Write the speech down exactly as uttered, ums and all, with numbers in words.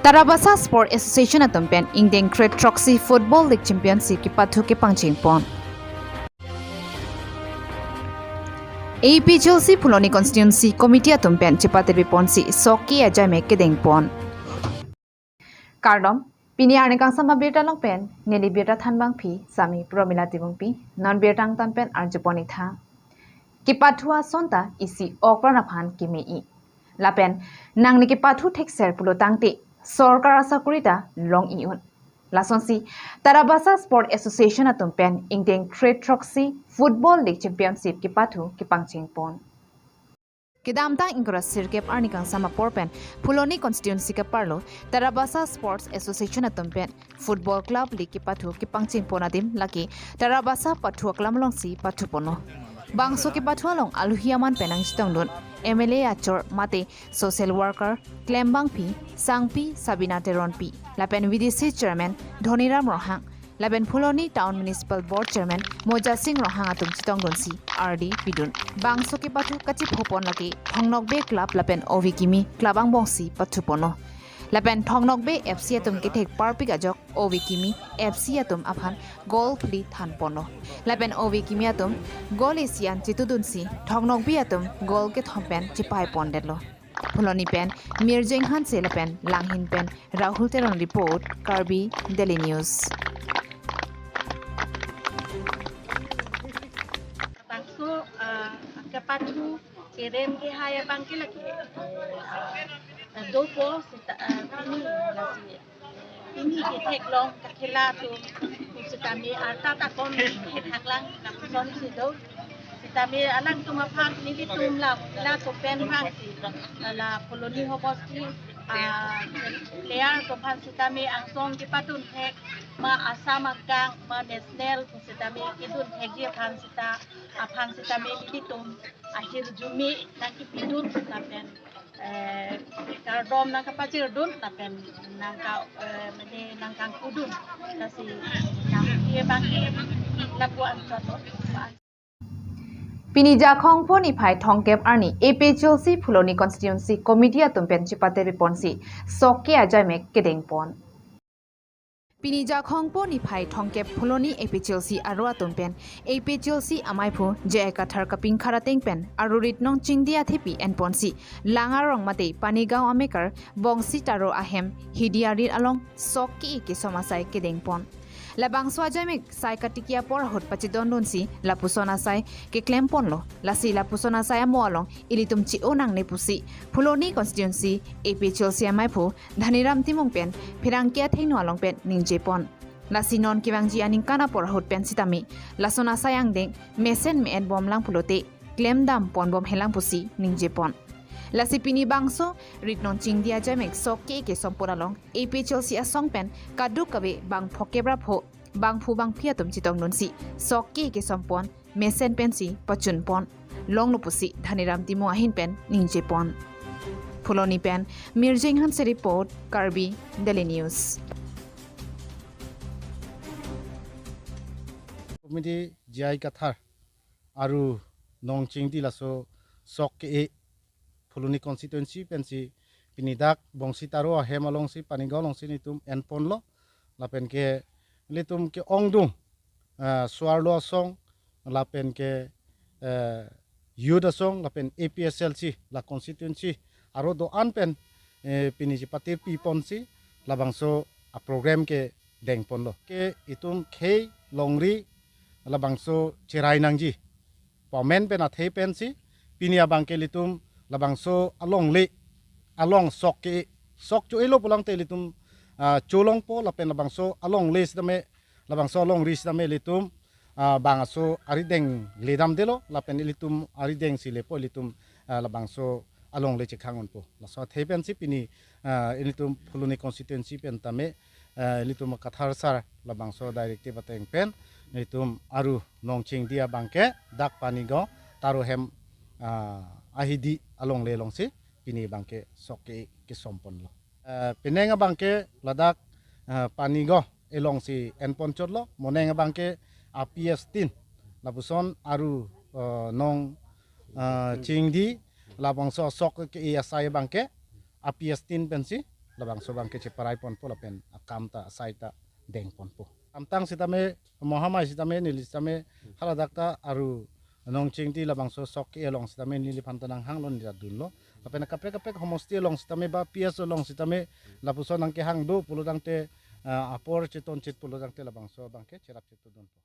Tarabasa Sport Association atum pen ingdeng kre throksi Football League Championship kepathu kepangcheng pon. A P H L C Phuloni Constituency Committee atum pen chepatepi ponsi sok ke ajai mek kedeng pon. Kardom, pini arni kangsam abirta along pen neli birta thanbangpi Sami Promila Timungpi, non birta angtan pen arjupon itha. Kepathu ason ta isi okran aphan keme-i. Lapen nangli kepathu thekser pulo tangte sorkar asakuri ta long-i un. Lasonsi Tarabasa Sport Association atum pen ingdeng kre throksi Football League Championship kepathu kepangcheng pon. Kedamtang ingkoi ra sirkep arni kangsam apor pen Phuloni Constituency kaparlo Tarabasa Sports Association atum pen Football Club League kepathu kepangcheng pon adim lake Tarabasa pathu aklam alongsi pathu ponlo. Bangso kepathu along aluhi aman pen nangchetongdun M L A achor mate social worker klembangpi Sangpi Sabina Teronpi lapen V D C Chairman Dhoniram Ronghang lapen Phuloni Town Municipal Board Chairman Moja Sing Ronghang atum chetongdunsi ardi pidun. Bangso kepathu kachipho pon lake Thongnokbe Club lapen Ove Kimi Club angbongsi pathu ponlo. Lapen Thongnokbe F C atum kethek parpik ajok Ove Kimi F C atum aphan goal phli than ponlo. Lapen Ove Kimi atum goal isi an chetudunsi Thongnokbe atum goal kethom pen chepai pondetlo. Phuloni pen Mirjeng Hanse lapen Langhin pen Rahul Teron report, Karbi Daily News. Bangso, ah, kepathu kerem kehai abang ke lake, ah, dopo seta, ah, pini lasi, pini ketheklong kakhela atum sitame arta ta kom thekthak lang lapuson si do. Sitame alangtum aphan nelitum la, la topen aphan si, la Phuloni hobosti, ah, player atum aphan sitame angsong kepatun thek, ma Assam akang, ma national sitame kedun thekji aphan sita, aphan sitame nelitum ahirjume nangkepidun lapen, eh, kardom nangkapachirdun lapen nangka, eh, mane nangkangkudun. Lasi nangke abang ke lapu anchot lo. Pini Jakhong pho niphai thomkep arni A P H L C Phuloni Constituency Committee atum pen chepatepi ponsi sok ke ajai mek kedeng pon. Pini Jakhong pho niphai thomkep Phuloni A P H L C aro atum pen A P H L C amaiphu J I Kathar kapingkhar ateng pen aro Rit Nongchingdi athepi enponsi Langarong mate Panigaon amekar Bongsi Taro ahem hidi arit along sok ke kesom asai kedeng pon. Labangso ajai mek sai katiki apor ahut pachedondunsi lapuson asai keklem ponlo. Lasi lapuson asai amo along ilitum che-o nangne pusi Phuloni Constituency A P H L C amaiphu Dhaniram Timung pen pherangke athengno along pen ningje pon. Lasi non kevangji aningkan apor ahut pen sitame lason asai angdeng mesen me-et bomlang pulote klemdam ponbom helang pusi ningje pon. Lasi pini bangso Rit Nongchingdi ajai mek sok ke kesom pon along A P H L C asong pen kadokave bang phokep ra pho bangphu bangphi atum chetongdunsi sok ke kesom pon mesen pensi pachun pon longlo pusi Dhaniram Timung ahin pen ningje pon. Phuloni pen Mirjeng Hanse report, Karbi Daily News. Committee J I Kathar aro Nongchingdi laso sok ke-e Phuloni constituency pensi pini dak Bongsi Taro ahem alongsi Panigaon alongsi nelitum enponlo. Lapen ke nelitum ke-ongdung, eh, so-arlo asong lapen ke, eh, youth asong lapen A P H L C la constituency aro do-an pen, eh, pini chepatepi ponsi labangso aprogram kedeng ponlo. Ke itum khei longri labangso cherai nangji pu amen pen athe pensi pini abang ke ilitum labangso alongle along sok ke sok cho-elo pulangte ilitum, ah, cholongpo lapen labangso alongle sitame labangso alongri sitame ilitum, ah, bang aso arideng ledamdelo lapen ilitum arideng si lepo ilitum, ah, labangso alongle chekhang unpo. Laso athe pensi pini, ah, ilitum Phuloni constituency pen tame, ah, ilitum Kathar sir labangso directive ateng pen ilitum aro Nongchingdi abang ke dak Panigaon Taro hem, ah, ahidi alongle alongsi pini abang ke sok ke kesom ponlo. Eh, penang abang ke ladak, eh, Panigaon alongsi enpon chotlo, monang abang ke A P S tin, lapuson aro, eh, Nong, eh, Chingdi, labangso sok ke-e asai abang ke A P S tin pensi, labangso abangke cheparai ponpo lapen akam ta asai ta deng ponpo. Amtang sitame, mohamai sitame, neli sitame haladak ta aru Nongchingdi labangso sok ke along sitame neliphan ta nanghanglo, neli ta dunlo. Lapen kaprek kaprek homosti along sitame ba P S along sitame lapuson nangkehang do pulo tangte, ah, apor chetonchit pulo tangte labangso abangke cherap chetudunpo.